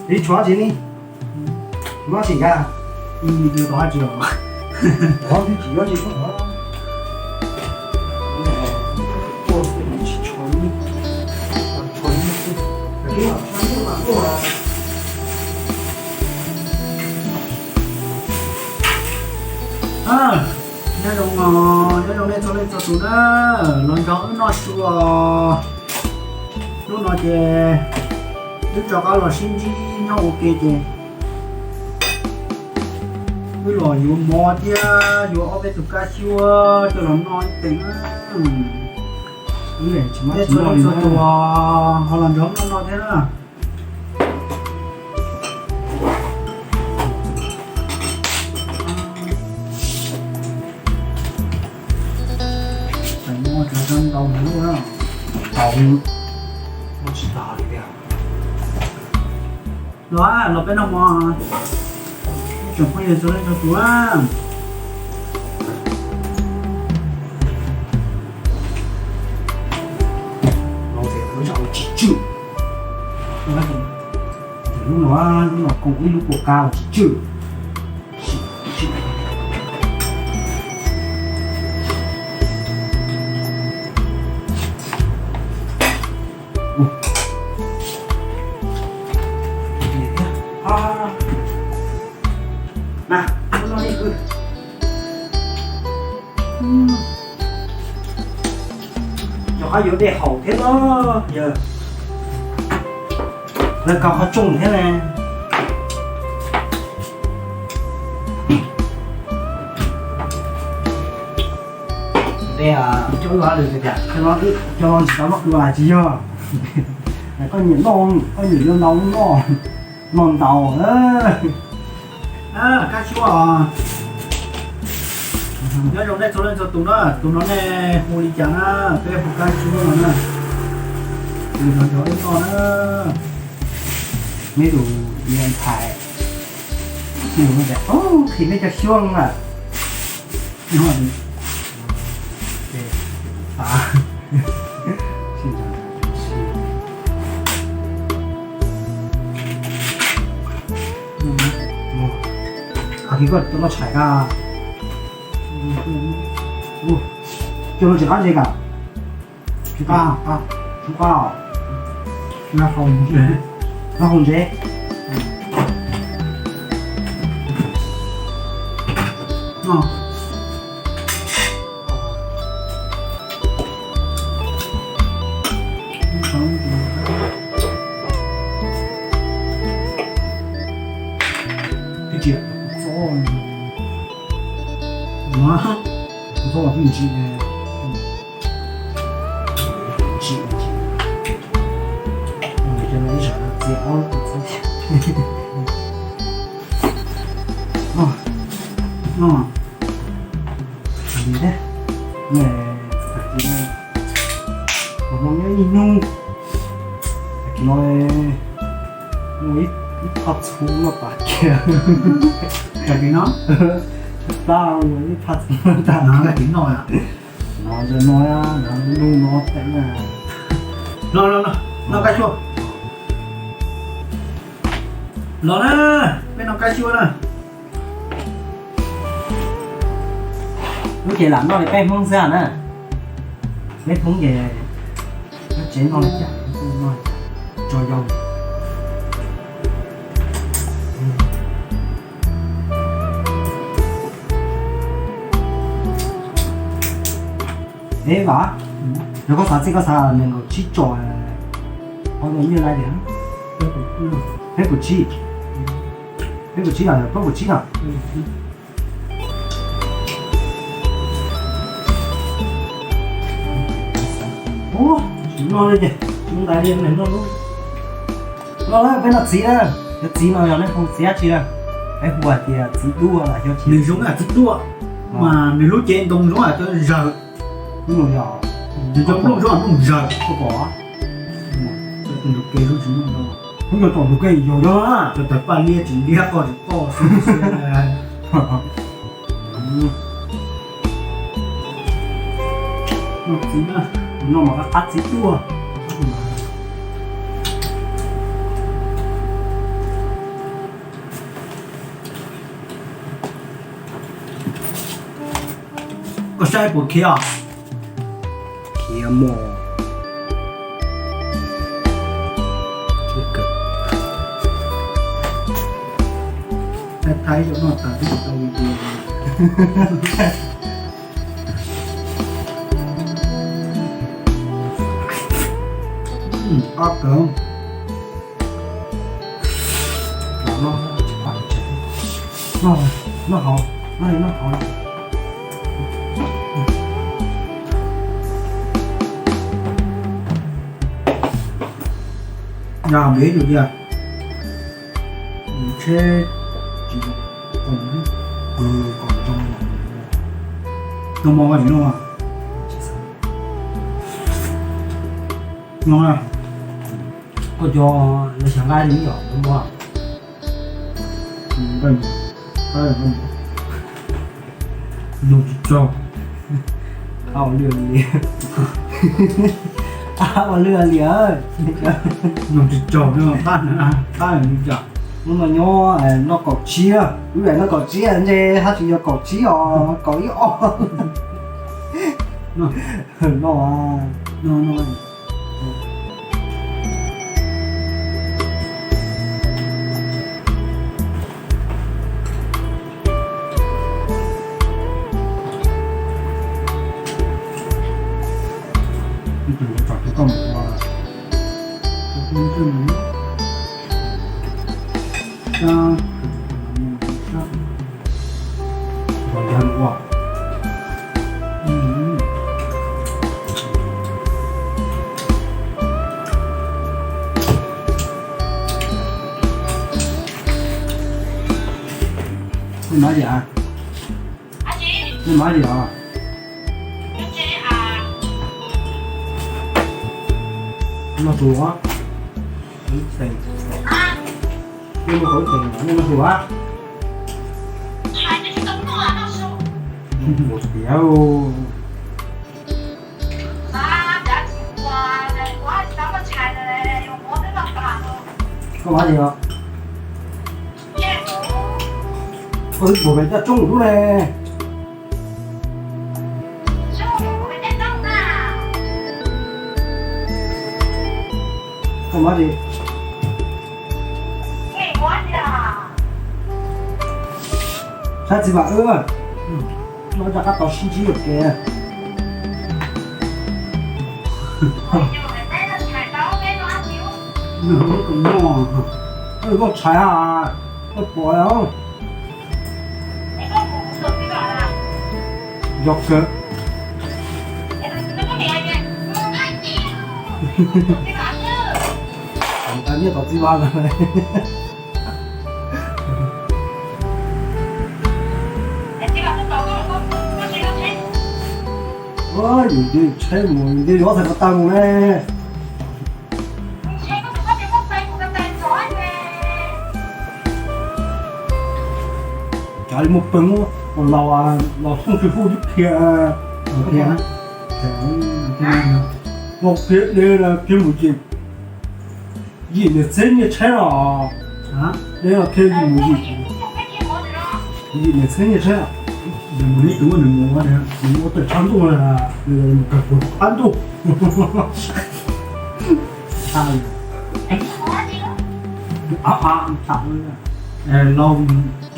Ib tshuav tsis ni, no tsis nkag. Ib tsis os. Qhov twg tsis yuav tsis txhob qhov. Nyob zoo, nyob zoo nej txhua leej txhua tus na, los nrog wb noj su os. Hnub no ces wb rov qab los sib ntsib nyob ua ke ces wb los yuav mov thiab yuav ob peb tus kab xyuab coj los noj ib teem na. Wb tsis muaj txhua leej txhua tus ho los nrog wb noj no thiab na. Ntau ntau na. Tau, muaj tsis tas li tiag. Los, los peb noj mov. Tsoom phooj ywg txhua leej txhua tus. Los ces lub zog tsis tswm. Lub no, lub no koom ib lub pua kab tsis tswm. Yog qhov yuav dej haus thiab los yog lawv kaw qhov rooj thiab ne. Dej, cov no tsis tau noj dua tsis yog. Koj nyiam noj, koj nyiam yuav ntau noj, noj ntau. Kab xyuab os. Nyob zoo nej txhua leej txhua tus na, tus no nej hu li cas na? Peb hu kab xyuab no na. Tus no yog ib no na. Neb tus ntxhais, neb tias, qhia peb cov xyuab lawm. Qhov kis koj tuaj noj tshais kab. Cov no tsis qab ze kam. Tsis qab, tsis qab. Nab hau ntsev. Twb tsis txob, txob twb ntsim. Tsim, tsim. Ib zaug txiav ob lub txob. No, no, tag kis no, tag kis no, ib hnub, tag kis no muaj ib phaj txhuv noj tas kiag. Tag kis no, tab ib phaj txhuv noj tas. Tag kis no, no, no, no, teem na. Los, los, los, noj kab xyuab. Los na, peb noj kab xyuab na. Lub ces lam noj li peb Hmoob xwb na. Peb Hmoob ces nyob tsev noj li cas, noj li cas, tso yau. Eb, Vam, yog koj xav txij koj xav nees nkaum tsib tso, ob tug nyiaj lab tias peb puas tsib, peb puas tsib los yog plaub puas tsib no. Ua, tsis noj li ces tsis ntais li, noj lawm peb noj txiv na. Cov txiv no yog nej hu txiv dab tsi na? Peb hu hais tias txiv duaj los xyov txiv. Nws zoo yam txiv duaj, mas nws lub cev ntoo zoo yam cov zawg. Nws cov nplooj zoo yam nplooj zawg. Koj pom? Tus ntug ke lub tsis muaj ntoo. Hnub no tom ntug ke yog yog na. Cov tawg paj liab tsis liab qoj tsis qoj. Noj txiv na, noj mas qab qab txiv tuaj. Saib puas khiav os. Khiav mog. Thaij thaij ib zaug noj tas twb tsis tau video. Ob kawg. Noj, noj hauv, noj li noj hauv. Noj npej tus tiag. Tsheb tsis koom, koom zoo. Noj mov ua tsis noj. Noj, koj cov lawv xyaw nqaij li yom, noj mov. Noj tsis tsaug. Qab ua lwj li. Qab ua lwj li. Noj tsis tsaug, qab, qab li cas. Hnub no nyob noj kaum tsib, wb noj kaum tsib ntse hab tsis yog kaum tsib os, kaum ib ob. Noj, noj, noj. Nej maiv li os? Nej maiv li os? Noj tus os. Nej noj tus os? Nej noj tus os? Ua tiag. Koj maiv li os? Koj twb tuag pem caj tsoob lub ne. Koj maiv li? Saib txiv Vam wb, noj rov qab tau sib ntsib ua ke. Koj tshais, koj pom os. Yog kawg. Nyiaj tom txiv Vam lawm. Yus nce tsheb mus, yus nce yuav txhais ko taw mus ne. Cov li muaj peev, los, los thooj tsis fuj twb qhia, qhia, los qhia deb los qhia mus yim, yim niam txiv nyiaj tsheb los, deb los qhia yim mus yim, yim niam txiv nyiaj tsheb. Nws mus neb tus nws mus, nws ua tawm tshav ntuj, nws mus kawg puag qab ntuj.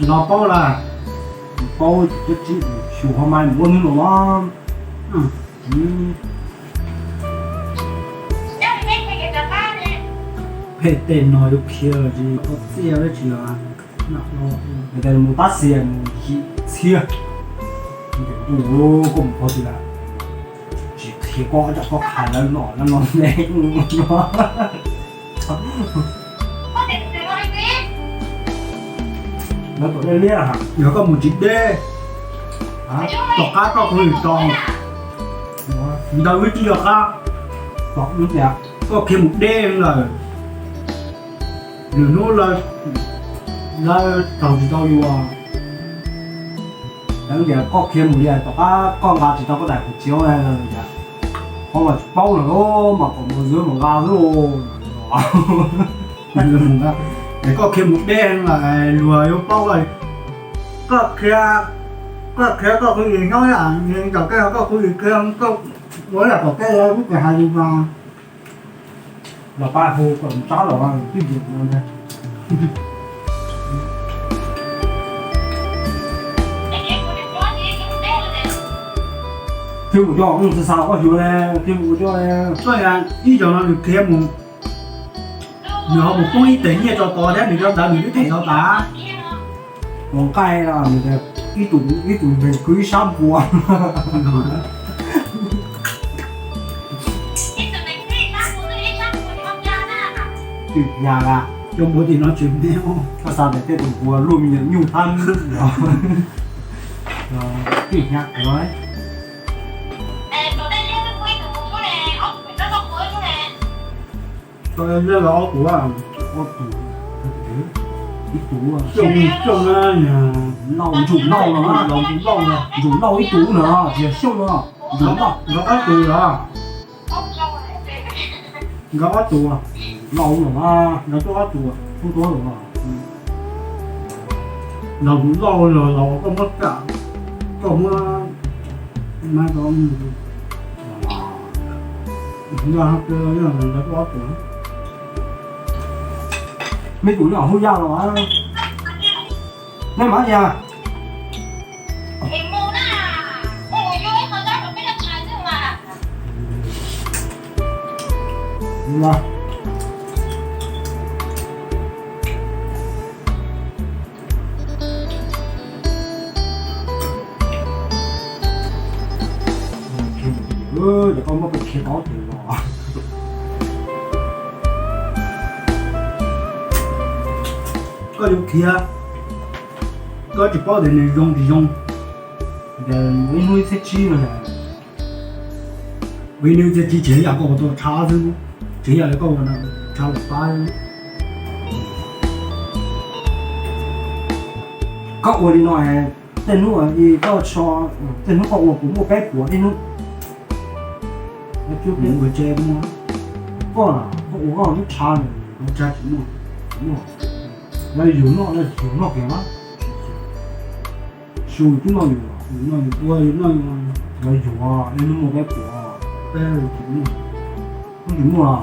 Los paub lawm, paub tsis txib xyuas ho mas ua hnub los mas. Phem tej no yuav khiav los tsis tau txiaj dab tsi los. Mus tab xias mus yim txhiab. Ntuj, koj mus pov tsis lawm, tsis qhia koj, tsam koj qhia lawv no lawv no ne. Lawv kom deb liab, yog koj mus tsis deb, tom qab koj kuj tau. Ntawd wb tsis yog qab, koj qhia mus deb lawm, lwm hnub lawv taug tsis tau yus. Lawv tias koj qhia mus li tom qab koj nqa tsis tau koj daim kuv txiv, qhov mas tsis paub lawm, mas kom mus zwb mus nqa xwb. Es koj qhia mus deb lawm luag yuav paub lawm. Koj qhia Koj khiav koj khwv yim nyob, yog koj khwv yim khiav, koj ua yam kom koj lub tsev hais li no. Los pab hu kom tsab los twj ywm no. Twb mus coj mus xav xav koj xyuas ne, twb mus coj, koj ib zaug no nws khiav mus, nws ho mus poob ib teg nyiaj rau tod thiab nws cov ntawd nws twb them tau tas. Ua nqaij no, ib tug ib tug npeeg kwv ib sab npua. Twb yog las, coj npua tim no tsis me, koj xav tias tej tus npua luaj me nyuam nyuj thab los twb hnyav kawg. Tau zaj los ob tug, ob tug, ib tug, xyoo, xyoo na, lauj, ntsum lauj no, ntsum lauj, ntsum lauj ib tug no, yog xyoo no, ntsum lauj. Nkawd ob tug los, nkawd ob tug, nkawd tuaj ob tug, tuaj tuaj los. Los tus lauj los los koj muab kam, koj muab, nkawd ob tug. Me tus no hub yaj los, nej mas yaj. Ces koj muab peb khiav tod ces los. Koj yuav khiav, koj tsis paub tias nws zoo tsis zoo. Ib hnub ib txhiab tsib no, ib hnub ib txhiab tsib tseem yam koj ua tau tshav xwb, tseem yam li koj ua tshav lawm pab. Koj ua li no, tej hnub koj, tej hnub koj ua kuv muaj peb puas ib hnub. Koj, koj ua koj lub tshav, lub tshav tsis muaj, tsis muaj. Lawv yug noj, lawv yug noj kiag na. Su twb noj yus, yus noj yus ua, yus noj yus, lawv yug ib hnub muaj peb puas, peb tsis muaj, peb tsis muaj.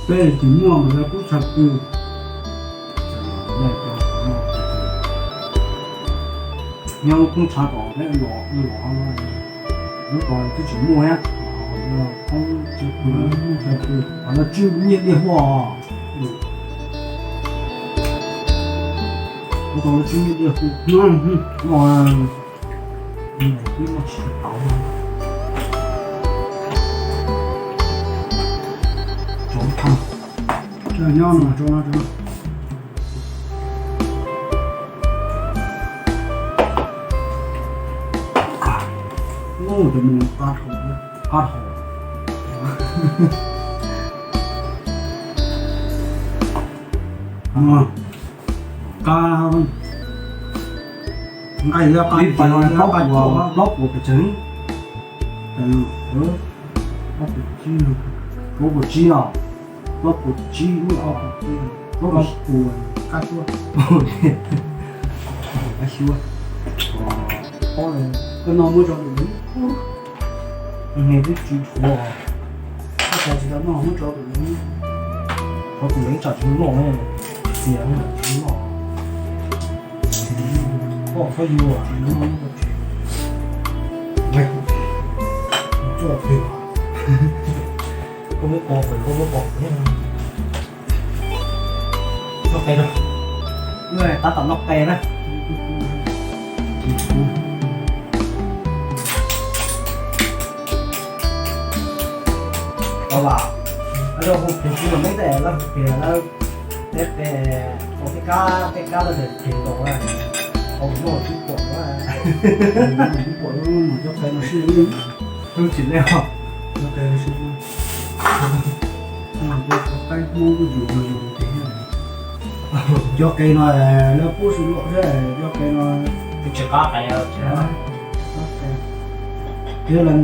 Peb tsis muaj mas lawv kuj tshaj pw. Nyob lub koob tshav tom peb los, los lub ko twb tsis muaj thiab, poob tshaj pw, tshaj pw, qhov no tswj nyiaj diaj huaj. Lub ko no tswj nyiaj diaj huaj. Twb muaj tsis tau. Tso thaj. Nyob no, tso no, tso no. Ub, cov me no qab dhau, qab dhau. Qab, nqaij, ib pas no plaub puas, plaub puas pes tsawg? Plaub puas tsib no, plaub puas tsib no, plaub puas tsib, plaub puas, plaub puas, qab xyuab, qab xyuab. Koj no muab tso tus leev, nws twb tsis dhuav. Koj tsis tau noj muab tso tus leev, tso tus leev tsam tsis noj, tias tsis noj. Koj txhob yuav, koj muab pov pem, koj muab pov pem. Noj qe na. Tab tom noj qe na. Tau las, hu pem tsis los meb tes lawm pem lawm. Peb pem, peb kab, peb kab lawm pem tau, tau mus noj ib puas, ib puas mus cov qe no sib, tsis li os. Cov qe no sib, qaib Hmoob kuj yus no yus tes. Cov qe no lawv pub su luam thiab, cov qe no tsis qab qe. Thiab lawv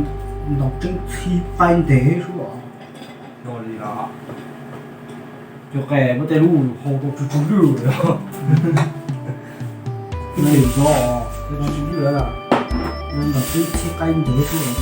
ntaus tseeb txhij qaib ntev suab. Cov qe muab tej lub hau tau tsw tsw lwj. Ib tes zov, tsw tsw lwj, ntaus tseeb txhij qaib ntev suab.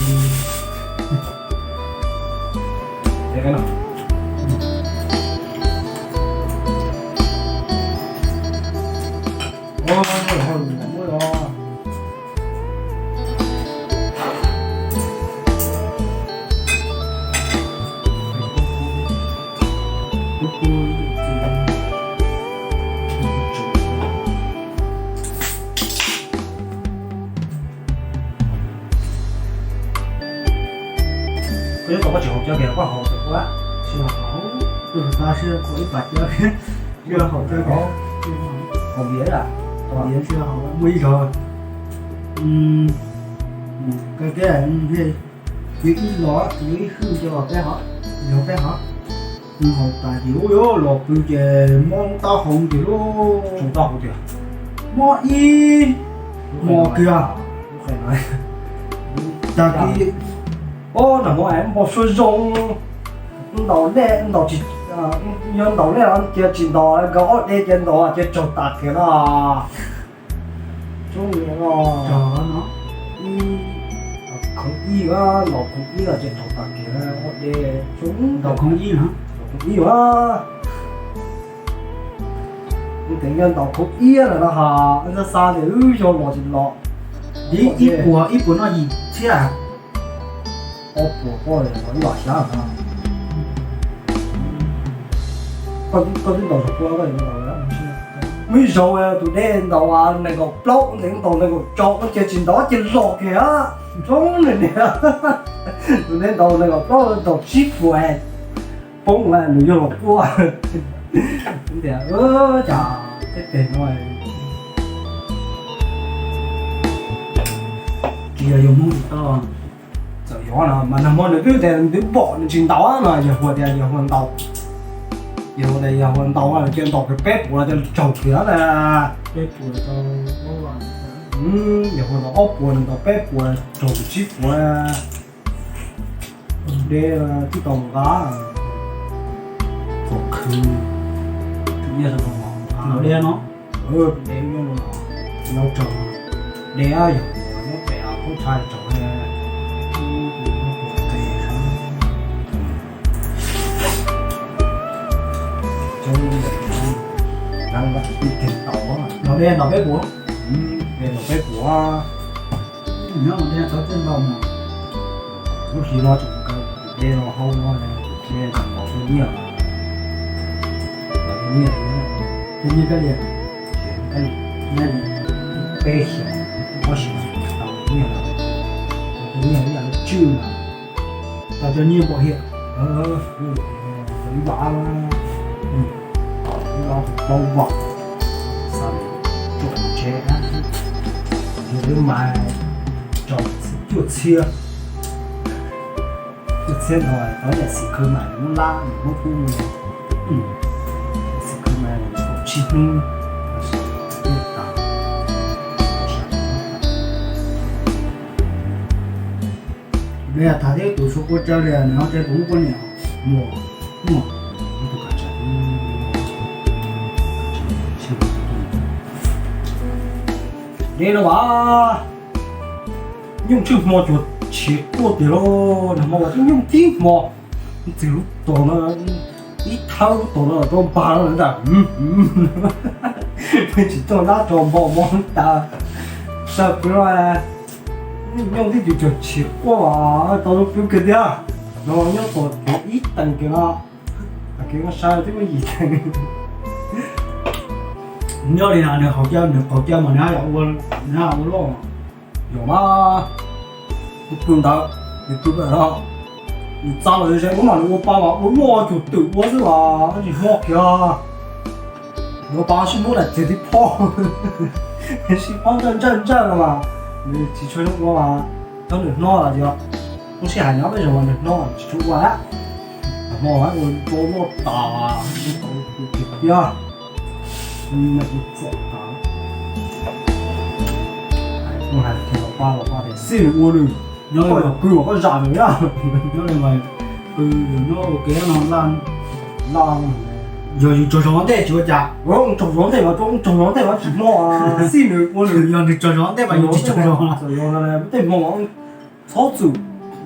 Koj nyob tau koj tsis haus cawv kiag koj haus cawv ua, tsis haus, tab sis haus ib pas cawv, tsis haus cawv, haus viav, viav tsis haus muaj ib zaug. Koj, koj ib los, ib hwj cov peb hov, yog peb hov. Haus tas ces ub, los pw ces mob taub hau ces lub, mob ib hmos kiag. Tag kis, o, nag hmo npau suav zoo, ntaus lej, ntaus tsis, yog ntaus lej los cia tsis ntaus, nkawd ob de ces ntaus ces raug tas kiag no. Tsob no, ib, khoov ib, ntaus khoov ib los ces raug tas kiag ob de, ntaus khoov ib, khoov ib a. Tev yog ntaus khoov ib lawm no ha, xav xav tias wb yog los tsis los. Ib puas, ib puas noj yim txhiab. Ob puas poj los ib los xyab no. Koj twb ntaus saum kua, koj ntaus muaj ib zaug tus dej ntaus nees nkaum plaub, ntev ntaus nees nkaum rau, koj cia tsis ntaus ces los kiag. Tsob ne, tus dej ntaus nees nkaum plaub ntaus tsib puas poob, nws yog los quaj. Tias cas tej teg no tsis yog yus Hmoob tsis tau. Txawm yog no mas nag hmo nws twb tias nws twb pom nws tsis ntaus no, yog hua tias yog hua ntaus, yog hua tias yog hua ntaus, cia ntaus kiag peb puas ces raug kiag na. Yog hua ntaus ob puas, nws ntaus peb puas raug tsib puas. Dej twb tau nqa, txaus khwv, ntaus dej no, dej nyob no, nyob raug dej yog nyob pem khaub tsha raug. Ntaus dej ntaus peb puas, dej ntaus peb puas. Nyob mus dej txhob txawj ntaus mas. Lub hli no tseem kaw dej no hauv no, dej tseem ntaus tej nyiaj, ntaus tej nyiaj, tej nyiaj kab li, kab li peb xyoos, ob xyoos tau nyiaj, tau nyiaj ib yam li tswj na, tau cov nyiaj npaum hiam, ib vam, ib vam plaub vam, xav tsuam tsev, yog lub mas rau cuaj txhiab. Cuaj txhiab no tau yam xim khwv mas nws muab lab nws muab pub, xim khwv mas tau tsib hnub. Nws tham thiab tus suav kua tsawg li, nws ho tsev tus muaj poj niam, muaj, muaj, tus kav tsawg, dej no as, nyooj tsheej hmo cuag tshiav quaj tiag lauj, nag hmo uas twb nyooj tib hmo, txwm lub tog no, ib thawb lub tog no rau npag no ntag, tsis coj dab tso npog mov tas, sawv pw no, nyooj tib tug cuag tshiav quaj tau lub pw kiag tiag, no nyob tod ib teev kiag no, tag kis no sai twb muaj yim teev. Nyob li no nws haus cawv, nws qaug cawv mas nws haj yam ua, nws haj yam ua loj. Yog mas, tus pw ntawd, nws pw pem no, nws txav los ze ub mas nws ua pa mas ua loj cuag twm ua xwb mas tsis hmo kiag. Nws ua pa sib muab daim txiag tib phob, sib phob ntsawj ntsawj ntsawj no mas nws tsis tshua zoo ua mas, thaum nws hnob los yog, lub sij hawm nyob peb zaug mas nws hnob tsis tshua ua lawm. Nag hmo ua rau loj tas, tiag tiag. Mus txom tas. Kuv hais tias los pab los pab tias xij nws ua nws, nyob li koj zam nws na. Nyob li mas nyob ua ke no laj, laj, yog yus tsaug zog ua ntej tsis ua cas. Tsaug zog ntej mas, tsaug zog ntej mas tsis mob, xij nws ua nws, yog nws tsaug zog ntej mas yus tsis tsaug zog. Tej hmo txhob txwm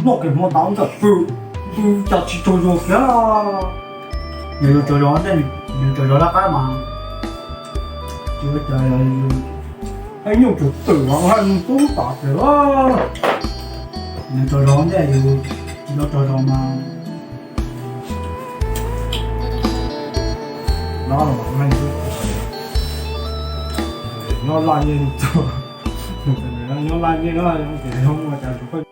noj kev hmo tas ntawm pw, pw cas tsis tsaug zog thiab. Yog yus tsaug zog ntej, yus tsaug zog laj qab mas tsis ua cas, yus hais nyuj tsaug twm los hais tub tas tiag. Yus tsaug zog ntej, yus tsis tau tsaug zog mas no los mas nyob laj nyiaj, nyob laj nyiaj na, ces ua cas tus poj